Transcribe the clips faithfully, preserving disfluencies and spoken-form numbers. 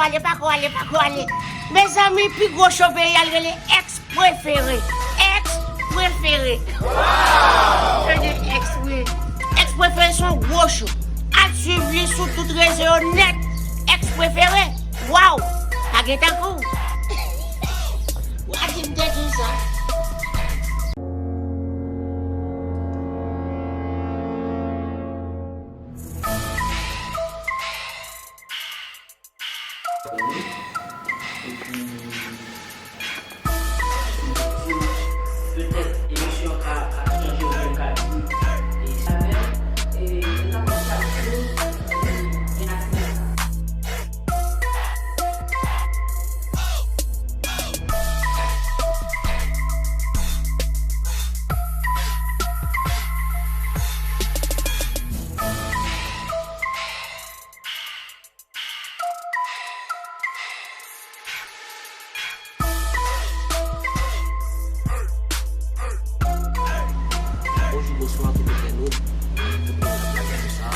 Ale, pako, ale, pako, ale. Mezanmi, pi gwo cho peyi a l rele Ex Prefere. Ex Prefere. Tande, Ex, wi. Ex Prefere se yon gwo cho. Al swiv li sou tout rezo yo nèt. Ex Prefere. Waw! Pa gen tankou w. Wa di m te di w sa. Petèt emisyon an ka, ka chanje oubyen ka di, e, sa fè, e, e, sa fè sa, e, e, Bonjou, bonswa tout entènot, tout moun k ap gade sa.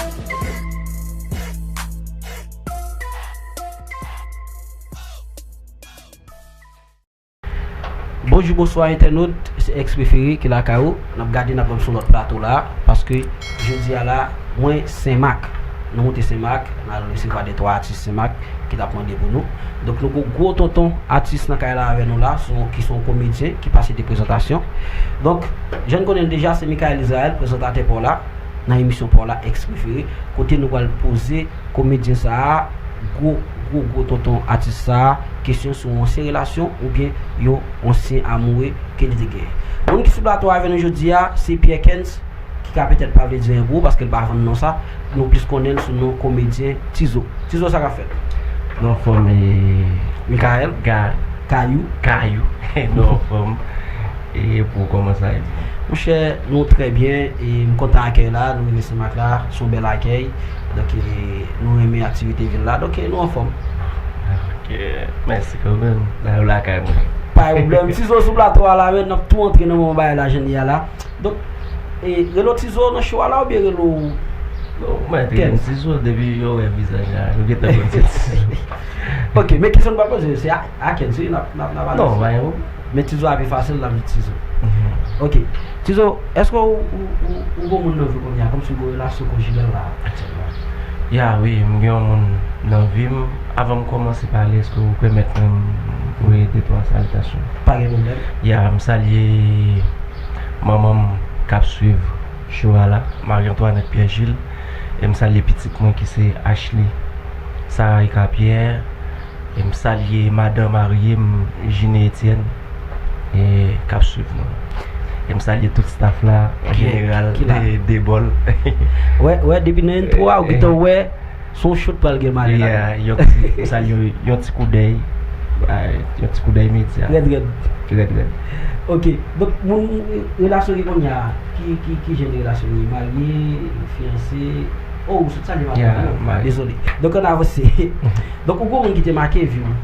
Bonjou, bonswa entènot, se Ex Prefere ki lakay ou. N ap gade, n ap jwenn sou lòt plato la, paske jodi a la, mwen Senmak. Nou moute Senmak, n al resevwa de twa atis Senmak ki t ap mande pou nou. Donk, nou gon gwo tonton atis nan kay la avè nou la, se yon, ki se yon komedyen ki pase de prezantasyon. Donk, jan n konnen l deja, se Michael Israel, prezantatè pa w la, nan emisyon pa w la, Ex Prefere, kote nou pral poze komedyen sa a, gwo, gwo, gwo tonton atis sa a, kesyon sou yon ansyen relasyon oubyen yon ansyen amoure ke li te genyen. Moun ki sou plato avè nou jodi a, se Pierre Kens, ki ka petèt pa vle di anyen pou ou, paske l pa vann non sa, nou plis konnen l sou non komedyen Tizo. Tizo, sa k ap fèt? Nou anfòm, e, Michael? Ga- Kayou? Kayou. Nou anfòm. E pou w, kòman sa ye? Monchè, nou trè byen, e m kontan akèy la, nou rive Senmak la, se yon bèl akèy. Donk, e, nou renmen aktivite vil la, donk, e, nou anfòm. Ok, mèsi kanmenm. La yo lakay mwen. Pa gen pwoblèm. Tizo sou plato a la, men n ap tou antre nan moman bagay la, jan li ye a la. Donk, e, rele w Tizo nan show a la oubyen rele w... Non, mwen te rele m Tizo, depi yo wè vizaj la, yo gentan konn se Tizo. Ok, men kesyon n pral poze yo, se a, a Kens wi n ap, n ap, n ap adrese. Non, pa gen pwoblèm. Men Tizo a pi fasil, n ap di Tizo. Mhm. Ok. Tizo, èske ou, ou, ou, ou gon moun nan vi w kounye a, kòmsi ou gon relasyon konjinal la aktyèlman? Ya, wi, m gen yon moun nan vi m. Avan m kòmanse pale, èske ou pèmèt mwen m voye de twa salitasyon? Pa gen pwoblèm. Ya, m salye manman m k ap swiv show a la, Marie Antoinette Pierre Gilles, e m salye pitit mwen ki se Ashley Saraïka Pierre, e m salye madan marye m, Gine Etienne, e k ap swiv nou. E m salye tout staff la, an jeneral, de, de bòl. Wè, wè, depi nan entwo a, ou gentan wè, se yon show k pral gen malè ladan. Yeah, yon ti, m salye yon, yon ti koudèy, ah, yon ti koudèy medya. Rèd, rèd. Rèd, rèd. Ok, donk, moun, relasyon ki kounye a, ki, ki, ki jan de relasyon li ye? Marye, fiyanse? Oh, ou sot salye madanm ou? Yeah, marye. Dezole. Donk, ann avanse. Donk, ou gon moun ki te make vi w?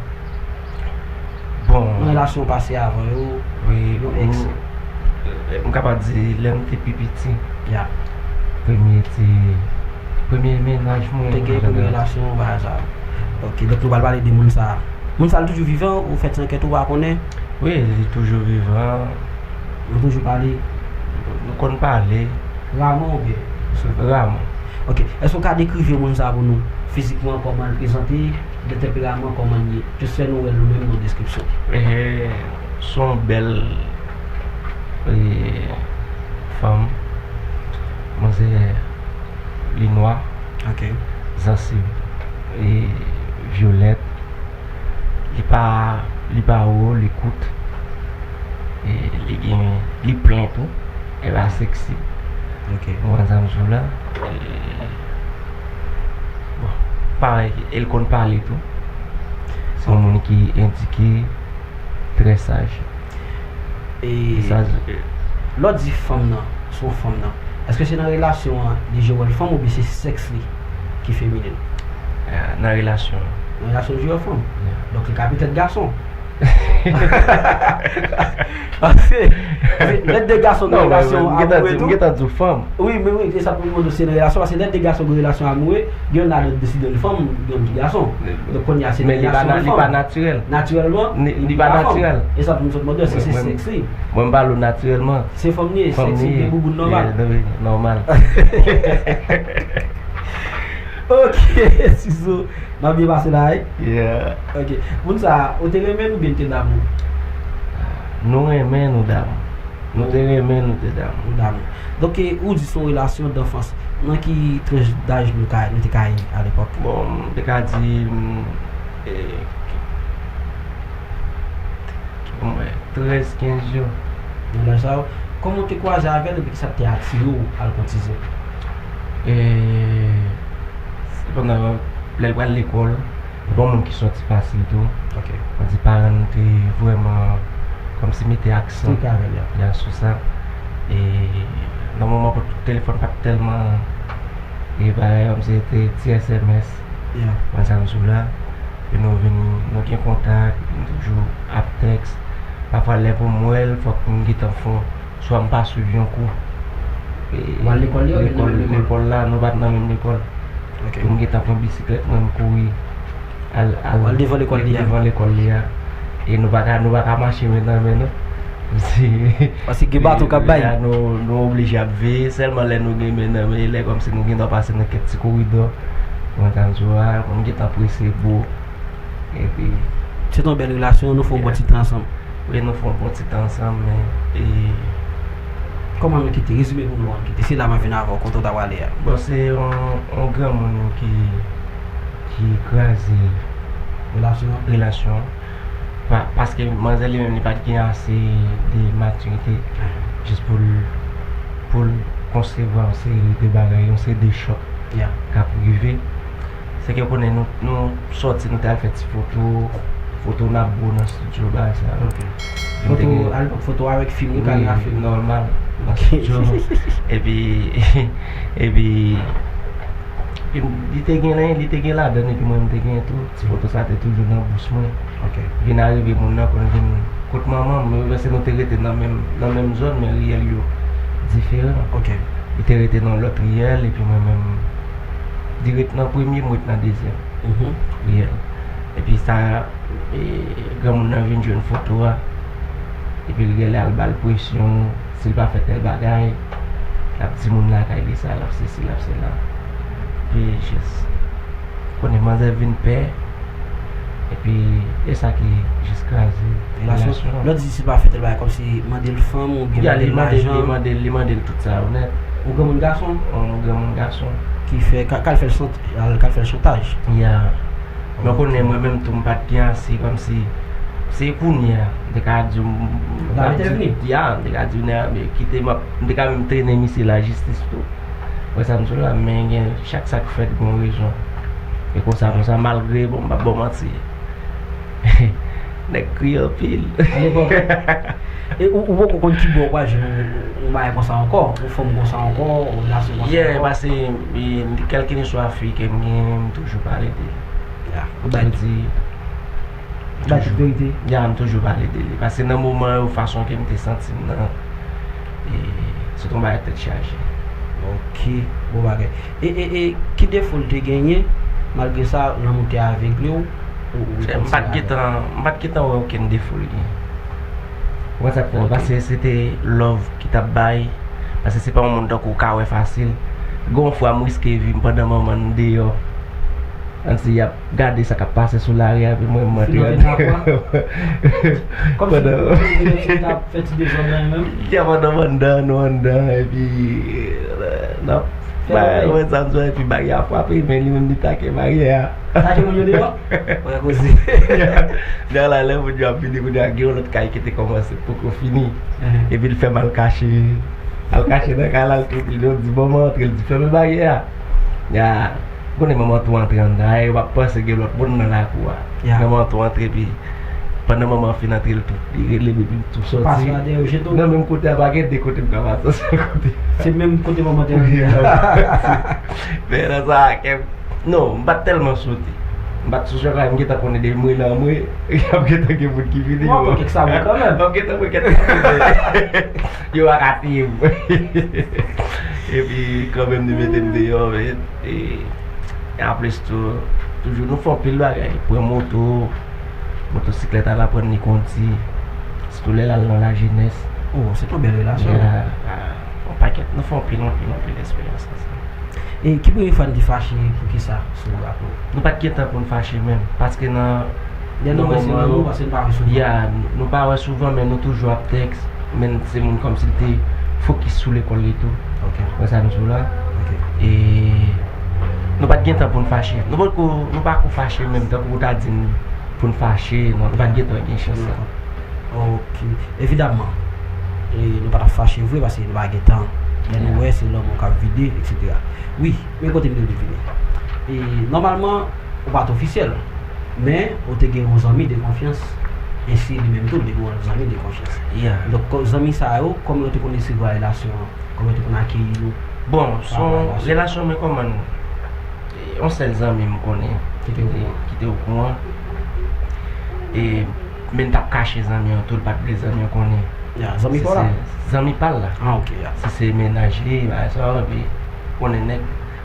Bon. Nan relasyon pase avan yo, wi, yon ex. M, m kapab di, lè m te pi piti, ya, premye te, premye mennaj mwen, te gen premye relasyon, bagay sa. Ok, donk nou pral pale de moun sa a. Moun sa a, l toujou vivan, ou fè ti ankèt ou pa konnen? Wi, li toujou vivan. Nou toujou pale? Nou konn pale. Raman oubyen souvan? Raman. Ok. Èske w ka dekrive moun sa a pou nou? Fizikman, kòman l prezante? De tanperaman, kòman l ye? Jis fè nou wè l nou menm nan deskripsyon. E, se yon bèl, e, fanm. Manzè li nwa. Ok. Zansiv, e, vyolèt. Li pa, li pa wo, li kout. E li gen, li plen tou. E pa seksi. Ok. Ou konprann sa m di w la? E, bon, parèy, e l konn pale tou. Se yon moun ki edike, trè saj. E lè w di fanm nan, se yon fanm nan, èske se nan relasyon an li jwe wòl fanm oubyen se sèks li ki feminen? Ah, nan relasyon an. Nan relasyon an li jwe wòl fanm? Yeah. Donk li ka petèt gason. Paske, paske lè de gason gen relasyon amoure tou. M gentan di w fanm. Wi, men wi, e sa pou mwen se nan relasyon, paske lè de gason gen relasyon amoure, gen youn ladan deside li fanm, gen youn ki gason. Donk kounye a se nan relasyon li fanm. Men li pa natirèl. Natirèlman, li pa natirèl. E sa pou m sot mande, èske se sèks li? Mwen, m pale w natirèlman. Se fanm li ye, sèks li, de bouboun nòmal. Nòmal. Ok, Sizo, n ap byen pase la, wi. Ok. Moun sa, ou te renmen l oubyen l te damou? Nou renmen, nou damou. Nou te renmen, nou te damou. Nou damou. Donk, ou di se yon relasyon danfans. Nan ki tranch daj nou ka, nou te ka ye alepòk? Bon, m te ka di, m, e, ki, ki, bon, e, trèz, kenz yo. Nan laj sa yo, kòman w te kwaze avè l epi kisa te atire w al pran ti zen? E, se pandan lè l pral lekòl, bon, moun ki sòti fasil tou. Ok. Mwen di paran nou te vrèman kòmsi mete aksan, ya, sou sa. E nan moman pou telefòn pa t tèlman, e bagay kòmsi se te ti S M S, ya, konn sa m sou la. Epi nou vin, nou gen kontak, nou toujou ap tèks. Pafwa lè pou m wè l, fòk m gentan fè yon, swa m pa swiv yon kou. E, w al lekòl li oubyen nan menm lekòl? Lekòl la, nou pa t nan menm lekòl. Ok. Pou m gentan pran bisiklèt mwen, m kouri al, al, al devan lekòl li a. Devan lekòl li a. E nou pa ka, nou pa ka mache men nan men, non. Paske gen baton k ap bay. Ya, nou, nou oblije ap veye, sèlman lè nou gen men nan men, e lè kòmsi nou gen dwa pase nan kèk ti koridò. Mwen ta di w a, mwen gentan prese, bro. Epi se te yon bèl relasyon, nou fè yon bon ti tan ansanm. Wi, nou fè yon bon ti tan ansanm, men, e, kòman nou kite? Rezime pou nou kòman nou kite. Se la m ap vin avè w, kote w ta prale a. Bon, se yon, yon granmoun ki, ki kraze relasyon an. Relasyon an. Pa, paske manzè li menm, li pa t gen ase de matirite jis pou l, pou l konsevwa yon seri de bagay, yon seri de chòk k ap rive. Se ke w konnen nou, nou sòti, nou t al fè ti foto, foto n ap bo nan estidyo, bagay sa yo. Ok. Foto, al pran foto avèk fim, wi, kamera fim. Wi, nòmal, nan estidyo. Epi, epi, epi, li te gen, li te gen ladan l, epi mwen, m te gen tou. Ti foto sa te toujou nan bous mwen. Ok. Vin arive moun nan konn vin kot manman m, men se nou te rete nan menm, nan menm zòn, men riyèl yo diferan. Ok. Li te rete nan lòt riyèl, epi mwen menm, li ret nan premye, mwen ret nan dezyèm riyèl. Epi sa, e, granmoun nan vin jwenn foto a, epi l genlè al ba l presyon, si l pa fè tèl bagay, l ap di moun lakay li sa, l ap sesi, l ap sela. Epi jis konnen manzè vin pè, epi e sa ki jis kraze relasyon an. Lè w di si l pa fè tèl bagay, kòmsi mande l fanm oubyen mande l lajan? Li mande l, li mande l tout sa yo nèt. Yon granmoun gason? Yon granmoun gason. Ki fè, ka, ka l fè l chant-, ka l fè l chantaj? Ya. Men w konnen mwen menm tou m pa t gen ase, kòmsi se kounye a, m te ka di w, m, m, m, ya, m te ka di w, men kite m ap, m te ka menm trennen misye lajistis tou. Wè sa m di w la, men gen chak sa k fèt gen yon rezon. E konsa, konsa, malgre, bon, m p ap ba w manti. Nèg kriye anpil. Alepòk, e ou, ou poko konn ki bò w pral jwenn yon, yon bagay konsa ankò, yon fanm konsa ankò, yon relasyon konsa ankò? Yeah, paske, e, kèlkeswa fi ke m genyen, m toujou pale de li. Ya, ou bay tout, bay tout verite. Ya, m toujou pale de li. Paske nan moman yo, fason ke m te santi m nan, e, se t yon bagay tèt chaje. Ok, bon bagay. E, e, e, ki defo l te genyen, malgre sa, lanmou te avegle w, ou, ou rekonsidere avè l? M pa t gentan, m pa t gentan wè okenn defo l genyen. Ou konn sa k fè? Ok. Paske se te love ki t ap bay. Paske se pa yon moun tankou w ka wè fasil. Gen yon fwa, m riske vi m pandan manman n deyò. Kòmsi y ap gade sa k ap pase sou lari a, epi mwen, m antre anndan. Kòmsi w te ap fè ti dezòd la menm? Ya, pandan m anndan, nou anndan, epi, euh, n ap fè bagay, wè sa m di w, epi baryè a frape, men li menm li take baryè a. Take moun yo deyò? Wè koze. Lè la, lè moun yo ap vini, kounye a gen yon lòt kay ki te kòmanse poko fini. Epi l fè m al kache, al kache nan kay la, l tou, li di, "Bon, mwen antre," l di, "Fèmen baryè a." Ya. Ou konnen manman tou antre anndan, e w ap panse gen lòt moun nan lakou a. Ya. Manman tou antre, epi pandan manman an fin antre, l tou, li rele m, epi m tou sòti. Pase a dèyè, w jete w. Nan menm kote a, pa gen de kote m ka pase, yon sèl kote. Se menm kote manman te antre a. Men nan sa, kè m, non, m pa t tèlman sote. M pa t sou chòk la, m gentan konnen depi m rele anmwe, y ap gentan gen moun ki vini. Bon, kèk sa bon kanmenm. M ap gentan wè kèk sa bon. Yo pa ka tiye m. Epi, kanmenm, li mete m deyò, men, e, e anplis tou, toujou, nou fè anpil bagay. Pran moto, motosiklèt al aprann li kondi. Sitou lè l al nan lajenès. Oh, se yon bèl relasyon. Ya, ah, yon pakèt, nou fè anpil, anpil, anpil eksperyans ansanm. E ki premye fwa n te fache, poukisa, si w raple w? Nou pa t gen tan pou n fache menm, paske nan, nan moman yo, ya, nou pa wè souvan, men nou toujou ap tèks, men se moun kòmsi l te fokis sou lekòl li tou. Ok. Wè sa m di w la? Ok. E nou pa t gen tan pou n fache. Nou potko, nou pa ko fache menm, tankou w ta di n pou n fache, non, nou pa t gen tan gen chans sa. Ok. Evidaman, e, nou pa t ap fache vre, paske nou pa gen tan. Lè nou wè, se lanmou k ap vide, etsetera. Wi, men kote m te vle vini. E, nòmalman, ou pa t ofisyèl, men ou te gen yon zanmi de konfyans, ensi li menm tou, li te gen yon zanmi de konfyans. Donk, zanmi sa yo, kòman yo te konn resevwa relasyon an? Kòman yo te konn akeyi nou? Bon, se yon relasyon, men kòman, yon sèl zanmi m konnen ki te, ki te okouran. E, men l t ap kache zanmi an tou, l pa t vle zanmi an konnen. Ya, zanmi pa w la? Zanmi pa l la. Ah, ok, ya. Si se mennaj li, bagay sa yo, epi konnen nèg,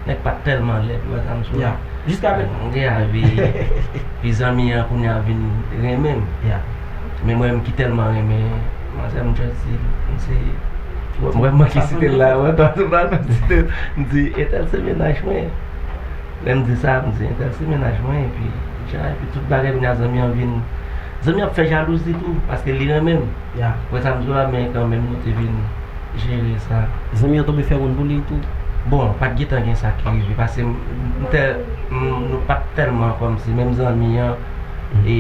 nèg pa t tèlman lèd, ou wè sa m sou la. Ya. Jiskaprezan. Gen avi, pi zanmi an kounye a vin renmen m. Ya. Men mwen menm ki tèlman renmen manzè, m just di, m se, mwen manke site l la, mwen pa tou mal site l, m di, entèl se mennaj mwen. Lè m di sa, m di, entèl se mennaj mwen, epi, jan, epi tout bagay kounye a zanmi an vin, zanmi an ap fè jalouzi tou, paske li renmen m. Ya. Wè sa m di w la, men kanmenm nou te vin jere sa. Zanmi an tonbe fè moun pou li tou? Bon, pa t gentan gen sa ki rive, paske m, m tè, m, nou pa t tèlman kòmsi menm zanmi an, e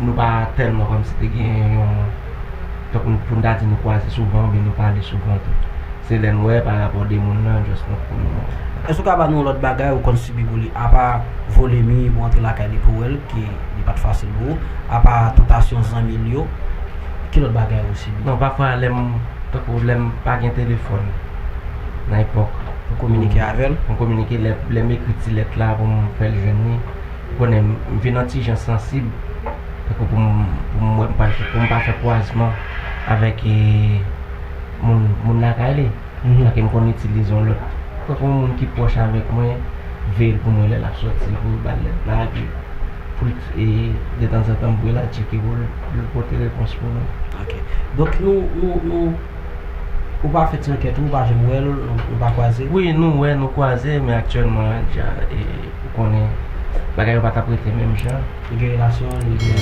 nou pa tèlman kòmsi te gen yon, tankou pou n ta di nou kwaze souvan, oubyen nou pale souvan tou. Se lè n wè pa rapò de moun nan, just nou pou nou. Èske w ka ba nou yon lòt bagay ou konn sibi pou li, apa vole mi pou antre lakay li pou wè l, ki li pa t fasil pou ou, apa tantasyon zanmi l yo, ki lòt bagay ou sibi? Non, pafwa lè m, tankou lè m pa gen telefòn nan epòk. Pou kominike avè l? Pou m kominike, lè, lè m ekri ti lèt la pou m fè l jwenn li, ou konnen m vin yon ti jan sansib, tankou pou m, pou m wè m pa, pou m pa fè kwazman avèk, e, moun, moun lakay li. Mhm. Sa ke m konn itilize yon lòt. Tankou yon moun ki pwòch avèk mwen, veye l pou mwen lè l ap sòti, pou l ba l lèt la, epi pou l, e, detanzantan m voye l al tcheke pou l, pou l pote repons pou mwen. Ok. Donk, nou, nou, nou, ou pa fè ti ankèt ou, ou pa janm wè l, nou, nou pa kwaze? Wi, nou wè, nou kwaze, men aktyèlman, dja, e, ou konnen, bagay yo pa t ap rete menm jan. Li gen relasyon, li gen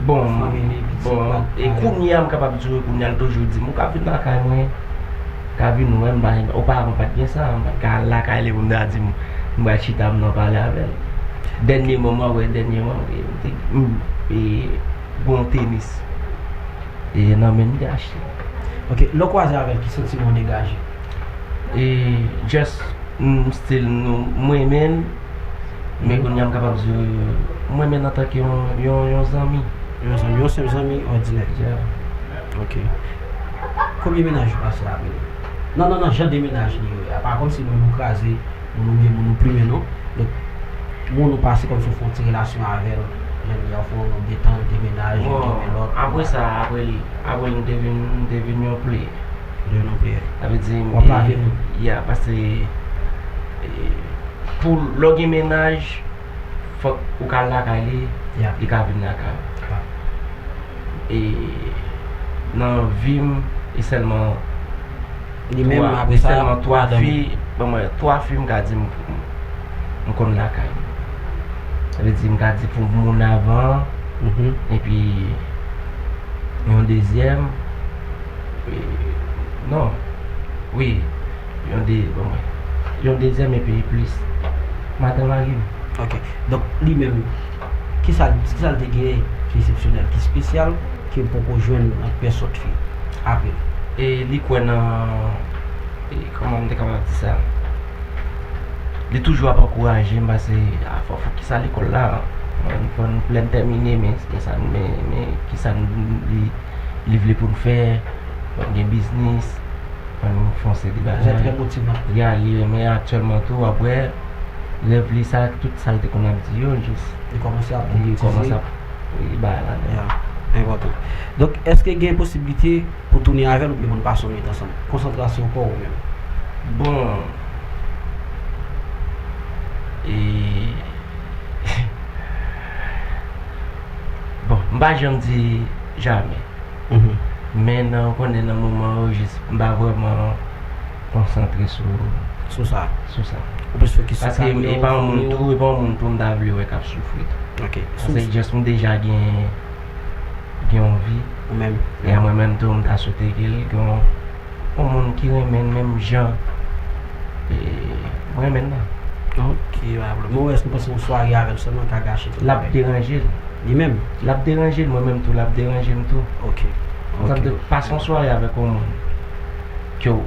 fanmi li, pitit, bon, e kounye a, m kapab di w, kounye a, l toujou di m, ou ka vin lakay mwen, ka vin wè m, pa, oparavan pa t gen sa, m pa t ka al lakay li pou m ta di m, m pral chita m nan pale avè l. Dènye moman, wè, dènye moman, wi, m te, m, e, gon tenis. E nan men m te achte. Ok, lè w kwaze avè l, ki santiman w degaje? E, just, m, still, nou, m renmen l, men kounye a m kapab di w, m renmen l antanke yon, yon, yon zanmi. Yon zanmi, yon senp zanmi òdinè. Yeah. Ok. Konbyen mennaj ou pase avè l? Non, non, non, jan de mennaj li ye. A pa kòmsi moun ou kraze, moun oubyen moun ou plimen, non. Donk, moun ou pase kòmsi w fè yon ti relasyon avè l, jan de fwa nou detann, de mennaj, bon, kenbe lòt. Apre sa, apre li, apre li, m te vin, m te vin yon player. Ou te vin yon player. Sa vle di, w ap lave moun. Ya, paske, e, pou lè w gen mennaj, fòk ou ka al lakay li, li ka vin lakay ou. E nan vi m, e sèlman li menm, apre sa, sèlman twa fi, bon, mwen, twa fi m ka di m, m konn lakay. Sa vle di, m ka di pou moun avan, epi yon dezyèm, e, non, wi, yon de, bon, mwen, yon dezyèm epi plis. Madan mari m. Ok. Donk, li menm, kisa, kisa l te genyen ki eksepsyonèl, ki espesyal, ke w poko jwenn nan pèsòn fi apre l? E li kwè nan, e, kòman m te kapab di sa? Li toujou ap ankouraje m, pase, a, fò, fò kisa lekòl la, mwen, fò n, lè n tèmine, men, men sa, men, men kisa n, li, li vle pou n fè, fò n gen biznis, fò n fè yon seri de bagay. Ya, li renmen aktyèlman tou, apre, Rèv li sa, tout sa l te konn ap di yo, jis Li kòmanse ap li kòmanse konkretize. Ap wi, bagay la. Ya, enpòtan. Donk, èske gen posiblite pou tounen avè l oubyen pou n pase yon nwit ansanm? Konsantrasyon pa w menm. Bon, e, bon, m pa janm di jamè. Men nan, ou konnen, nan moman yo, jis m pa vrèman konsantre sou Sou sa. Sou sa. Ou plis fokis sou Paske fanmi e w, pa yon moun fanmi w. Tou, e pa yon moun tou m ta vle wè k ap soufri tou. Ok. Paske just m deja gen gen yon vi. Ou menm. E mwen menm tou, m ta swete ke l gen yon, yon moun ki renmen l menm jan e mwen renmen l la. Ok, pa pwoblèm. Mwen wè si nou pase yon sware avè l sèlman ka gache tout L ap bagay. Deranje l. Li menm. L ap deranje l, mwen menm tou, l ap deranje m tou. Ok. Sa Ok. vle di, pase yon sware avèk yon moun ke w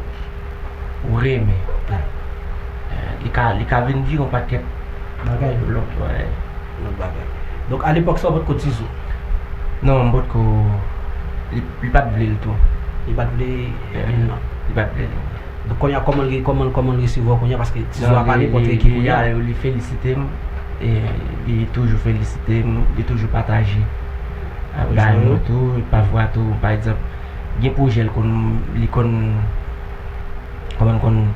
ou renmen. Eh, li ka, li ka vin vire yon pakèt Bagay. Lòt, wè. Lòt bagay. Donk, alepòk sa, w potko Tizou. Non, m potko. Li, li pa t vle l tou. Li pa t vle vin nan. Li pa t vle l. Donk, kounye a, kòman l, kòman, kòman l resevwa w kounye a? Paske Tizou a pa nenpòt ki kounye a. Li felisite m. E li toujou felisite m. Li toujou pataje bagay mwen tou. Pafwa tou, pa egzanp, gen pwojè l konn, li konn, kòman l konn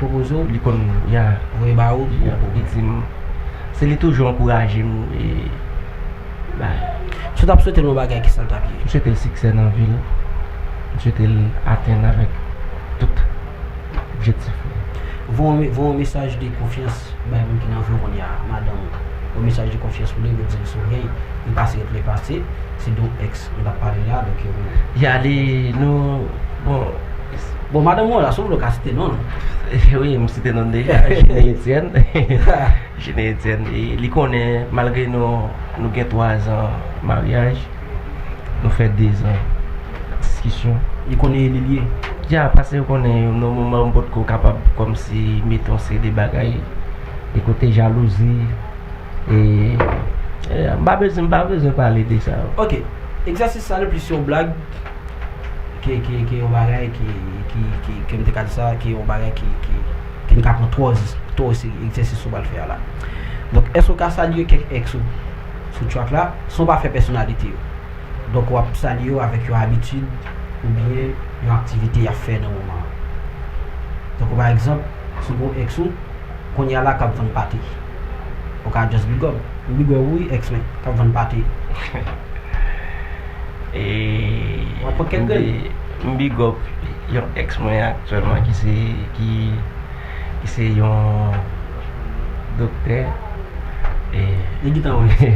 Pwopoze w, li konn, ya, voye ba ou. Ya, li di m, se li toujou ankouraje m. E, ba, Si w t ap swete l yon bagay, kisa l t ap ye? M swete l siksè nan vi l. M swete l atenn avèk tout objektif li. Voye yon, voye yon mesaj de konfyans bay moun ki nan vi w kounye a, madanm ou. Yon mesaj de konfyans pou li, pou di l si w gen, li pase, ret li pase. Se de yon èks nou t ap pale la, donk yo. Ya, li, nou, bon. Bon, madanm ou an la, si w vle w ka site non l. Wi, m site non l deja, Jene Etienne. Jene Etienne, e li konnen, malgre nou, nou gen twa zan maryaj, nou fè de zan diskisyon. Li konnen li l ye. Ya, paske yo konnen, nan moman m potko kapab kòmsi mete yon seri de bagay, e kote jalouzi, e, e, m pa bezwen, m pa bezwen pale de sa. Ok. Egzèsis sa, li plis yon blag ke, ke, ke yon bagay ki, ki, ki, ke m te ka di sa, ke yon bagay ki, ki, ke n ka pran twò, twò serye, egzèsis ou pral fè a la. Donk, èske w ka salye kèk èks ou sou track la, san w pa fè pèsonalite yo? Donk, w ap salye yo avèk yon abitid oubyen yon aktivite y ap fè nan moman an. Tankou, pa egzanp, si w gen yon èks ou, kounye a la k ap vann pate. Ou ka just big up. M big up wi, èks mwen, k ap vann pate. E, W ap pran kèk grenn. M big up yon èks mwen aktyèlman ki se, ki, ki se yon doktè. E, Li gentan wè.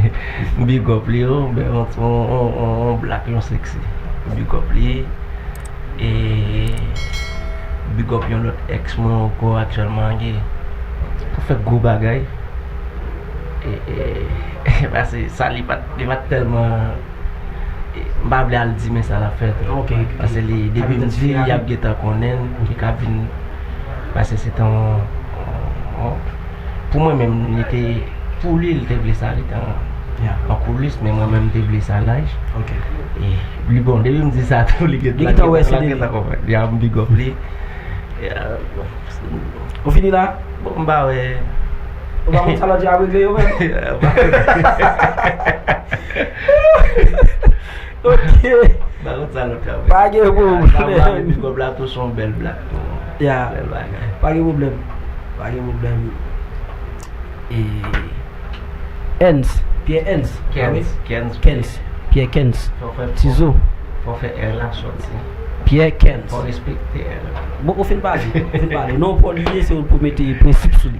M big up li, yon, yon, yon, yon, yon black, yon sexy. M big up li. E big up yon lòt èks mwen ankò aktyèlman ki pou fè gwo bagay. E, e, paske sa li pa t, li pa t tèlman, e, m pa vle al di men sa l ap fè tou. Ok. Paske li, depi m di l, y ap gentan konnen l, li ka vin, paske se te yon, yon, pou mwen menm, li te, pou li, li te vle sa, li te an, Ya. An koulis, men mwen menm, m te vle sa laj. Ok. E li bon, depi m di sa tou, li gentan, Li gentan wè se de li. Gentan konprann. Ya, m big up li. Ya, bon. Ou fini la? Bon, m pa wè. Ou pa konn sa lòt yo ap regle yo menm? Ya, m pa wè. Ok. M pa konn sa lòt yo ap regle. Pa gen pwoblèm. Sa, sa, big up la tou, se yon bèl black tou. Ya. Bèl bagay. Pa gen pwoblèm. Pa gen pwoblèm. E Kens, Pierre Kens. Kens, Kens. Kens. Pierre Kens. Fò fè, Tizo. Fò fè R la sòti. Pierre Kens. Fò respekte R la. Bon, ou fin pale, ou fin pale. Non, pou li, se ou pou mete prensip sou li.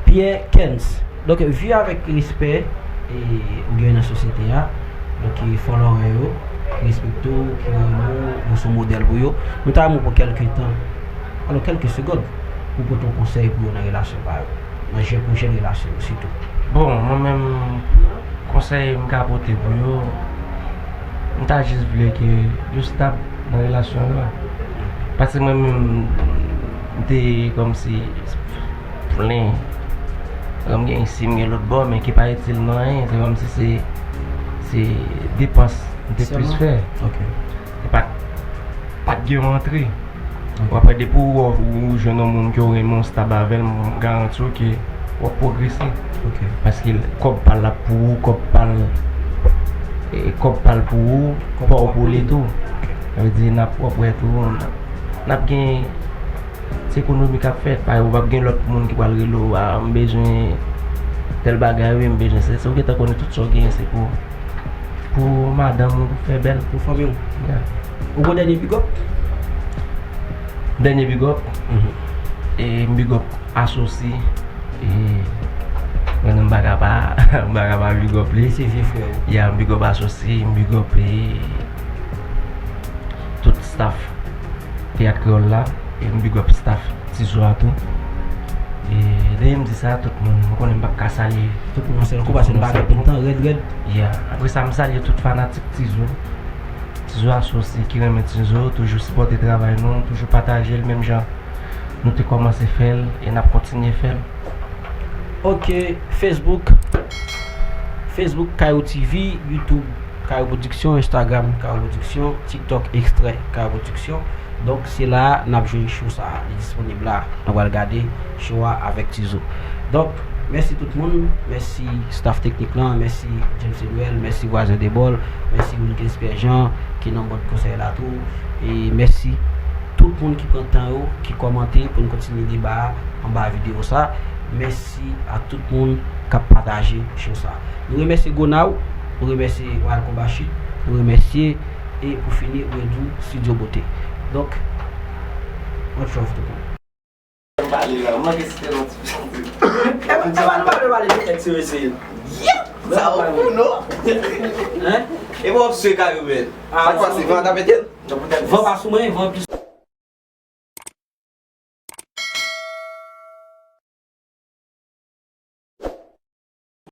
Pierre Kens. Donk, vi avèk respè e, ou gen nan sosyete a. Donk, e, follower yo, ki respekte w, ki renmen w, ou se yon modèl pou yo. Nou ta renmen w pran kèlke tan, alò, kèlke segond, pou pote yon konsèy pou yo nan relasyon pa yo. Nan jèn, pou jèn relasyon yo, sitou. Bon, mwen menm, konsèy m ka pote pou yo, m ta jis vle ke yo stab nan relasyon yo. Paske mwen menm, m te kòmsi plen. Kòm gen isi, m gen lòt bò, men ki pa itil nan anyen. Se kòmsi se, se depans m te plis fè. Ok. E pa, pa t gen yon antre. Bon, apre, depi w, w jwenn yon moun ke w renmen, w stab avè l, m garanti w ke W ap pwogrese. Paske kòb pa l ap pou ou, kòb pa l, e, kòb pa l pou ou, pa w pou li tou. Sa vle di, n ap, w ap wè tou, n ap, n ap gen, se ekonomi k ap fèt. Pa egzanp, w ap gen lòt moun ki pral rele w, "A, m bezwen tèl bagay, wi, m bezwen se." Se ou gentan konnen tout sa w genyen, se pou, pou madanm ou, pou fè bèl. Pou fanmi w. Ou gon dènye big up? Dènye big up? E, m big up Asosi. E, mwen menm m pa ka pa, m pa ka pa big up li. Se vye frè ou. Ya, m big up Asosi, m big up, e, tout staff Teyat Kreyòl la. E m big up staff Tizo a tou. E, dèyè m di sa, tout moun, m konnen m p ap ka salye tout moun. Yon sèl kou, paske nou pa gen anpil tan, rèd, rèd. Ya, apre sa, m salye tout fanatik Tizo. Tizo Asosi ki renmen Tizo, toujou sipòte travay nou, toujou pataje l menm jan nou te kòmanse fè l e n ap kontinye fè l. Ok, Facebook, Facebook Kayo T V, YouTube Kayo Production, Instagram Kayo Production, TikTok Extrait Kayo Production. Donk, se la a n ap jwenn show sa a. Li disponib la. Nou pral gade show a avèk Tizo. Donk, mèsi tout moun. Mèsi staff teknik lan. Mèsi James Emmanuel. Mèsi Vwazen Debòl. Mèsi Wilkens Pierre Jean ki nan bòd konsèy la tou. E mèsi tout moun ki pran tan yo, ki kòmante pou n kontinye deba a anba videyo sa. Mèsi a tout moun k ap pataje show sa. Nou remèsye Gonaw, nou remèsye Royal Combat Chute, nou remèsye, e pou fini, Redou Studio Beauté. Donk, much love tout moun. Pale la, m manke site non ti. E pa, e pa nou pale, pale de tèt serye, serye. Sa ou fou, non? Hein? E bon, w ap swe kare, men. Sa k pase, van an ta pete l? Van pa sou mwen, van plis.